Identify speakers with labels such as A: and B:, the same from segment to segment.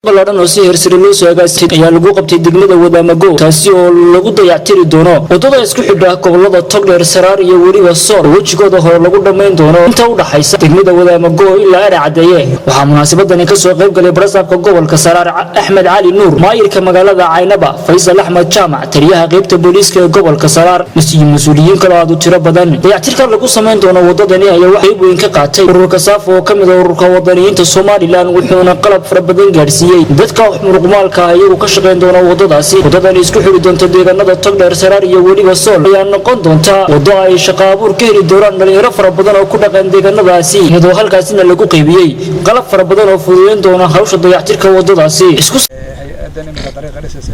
A: Ballaadhan oo si heersare loo soo agaasay ayaa lagu qabtay degmada Wadaamago, taasi oo lagu dayactiri doono wadada isku xidha gobolada Togdheer, Saraar iyo weliba Sool, oo wejigooda hore lagu dhammayn doono inta u dhaxaysa degmada Wadaamago ilaa Adha Cadeeye. Waxaa munaasabadani kasoo qayb galay barasaabka gobolka Saraar, Axmed Cali Nuur, maayirka magaalada Caynaba, Faysal Axmed Jaamac, taliyaha qaybta booliiska ee gobolka Saraar iyo mas-uuliyiin kaloo aad u tiro badan. Dayactirka lagu samayn doono wadadani ayaa wax qayb weyn ka qaatay ururka Saafo oo ka mid ah ururka wadaniyiinta Somaliland, wuxuuna qalab fara badan gaadhsiiyey dadka muruqmaalka ah iyagu ka shaqayn doona wadadaasi. Wadadani isku xidhi doonta deegaanada Togdheer, Saraar iyo weliba Sool ayaa noqon doonta waddo ay shaqo abuur ka heli doonaan dhalinyaro fara badan oo ku dhaqan deegaanadaasi, iyadoo halkaasina lagu qaybiyey qalab fara badan oo fududeyn doona hawsha dayactirka wadadaasi.
B: Hay-addan imika dariiqa dhisaysa,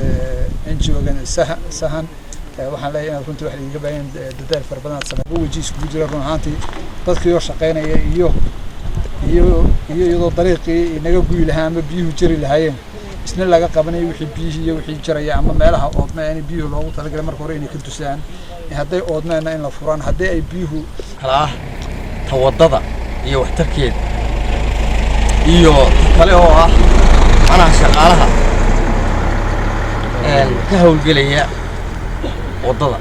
B: NGO-gan Sahan, waxaan leeyahay inaad runtii waxa idinka baahan dadaal fara badan aad samey weji iskugu jira. Run ahaantii, dadkii oo shaqaynaya iyo iyadoo dariiqii inaga guyi lahaa ama biyuhu jari lahaayeen isna laga qabanayo wixii biyihii iyo wixii jaraya ama meelaha oodma in biyuhu loogu talagalay marka hore inay ka dusaan, hadday oodmeenna in la furaan haddii ay biyuhu
C: Kala ah ta waddada iyo waxtarkeeda iyo ta kale oo ah macnaha shaqaalaha ka howlgelaya waddada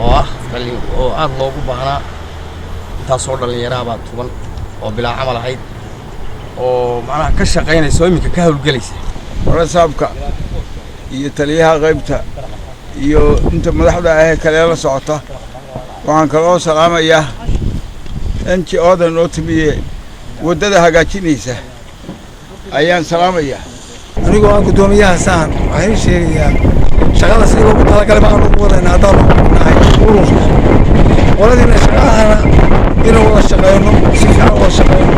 C: oo ah dhalin oo aada loogu baahnaa. Intaasoo dhallinyaraha baa tuban oo bilaa camal ahayd oo macnaha ka shaqaynaysa oo iminka ka howlgelaysa.
D: Barasaabka iyo taliyaha qaybta iyo inta madaxda ahee kale la socota, waxaan kaloo salaamayaa NGO-da noo timiye waddada hagaajinaysa ayaan salaamayaa.
E: Anigoo ah guddoomiyaha Sahan, waxaan ii sheegayaa shaqada sidii loogu talagalay baan ugu wadayna. Haddaanu nahay ururka qoladiina shaqadana inuu wada shaqeyno, si fiican wada shaqeyno,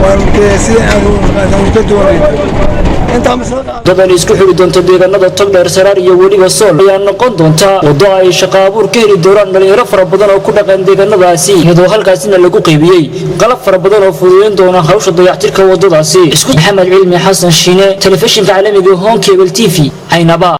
E: waanu dee sida aanu ka doonayno intaa masla.
A: Wadadani isku xidhi doonta deegaanada Togdheer, Saraar iyo weliba Sool ayaa noqon doonta waddo ay shaqo abuur ka heli doonaan dhalinyaro fara badan oo ku dhaqan deegaanadaasi, iyadoo halkaasina lagu qaybiyey qalab fara badan oo fududeyn doona hawsha dayactirka wadadaasi. Isku Maxamed Cilmi Xasan Shiine, telefishinka caalamiga Horn Cable TV, Caynaba.